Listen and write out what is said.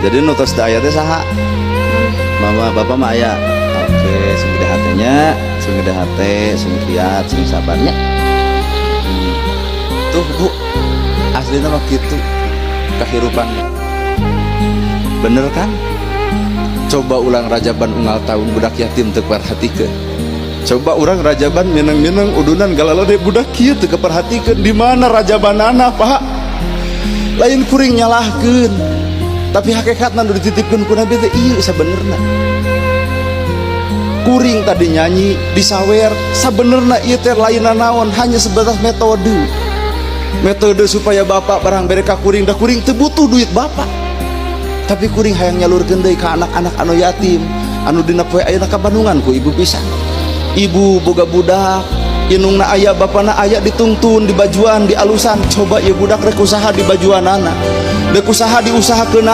Jadi nu tos aya teh saha? Mama, bapak mah aya. Oke, sing gede hatenya, sing gede hate, sing kiat, sing sabarnya. Tuh, Bu, aslinya mah gitu kehidupan. Bener kan? Coba ulang rajaban unggal tahun, budak yatim teu perhatikeun. Coba urang rajaban mineng-mineng, udunan, galalade, budak kieu teu keperhatikeun. Di mana rajabanana, Pak? Lain kuring nyalahkeun, tapi hakikatna nu dititipkeun ku Nabi teh ieu sabenerna. Kuring tadi nyanyi disawer, sabenerna ieu teh lain naon, hanya sebatas metode, metode supaya bapak barang bere ka kuring. Da kuring teu butuh duit bapak, tapi kuring hayang nyalurkeun deui ka anak-anak anu yatim anu dina poe ayeuna kabandungan ku ibu pisan. Ibu boga budak, indungna aya, bapana aya, ditungtun di bajuan, di alusan. Coba ieu budak rek usaha di bajuanana, rek usaha diusahakeunana.